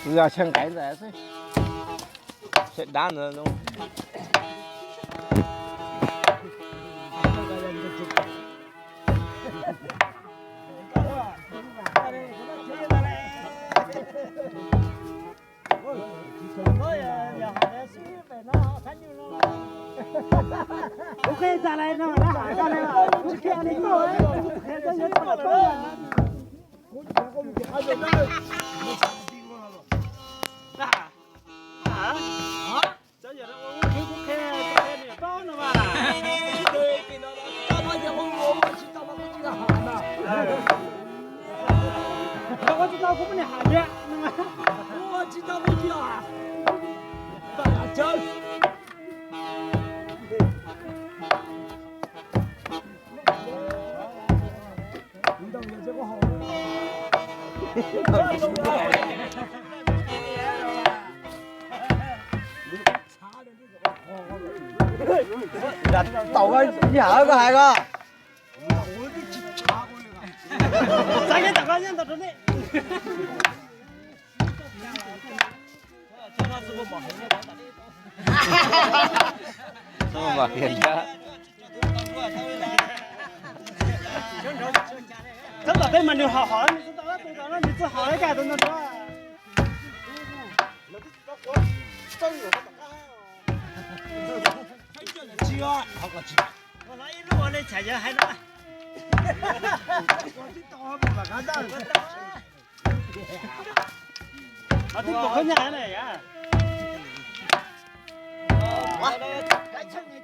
Kuv yog chaw nqaij ntawd xwb, chaw dab ntawd. Tau, yam koj hais ko. Txhob tom peb mas nws hom hom, nws txhob tom tus tau, nws txhob hom ib kag tus no. Ib lub ua li cham yawg hais no. Twb pom khaub ncaws na yom.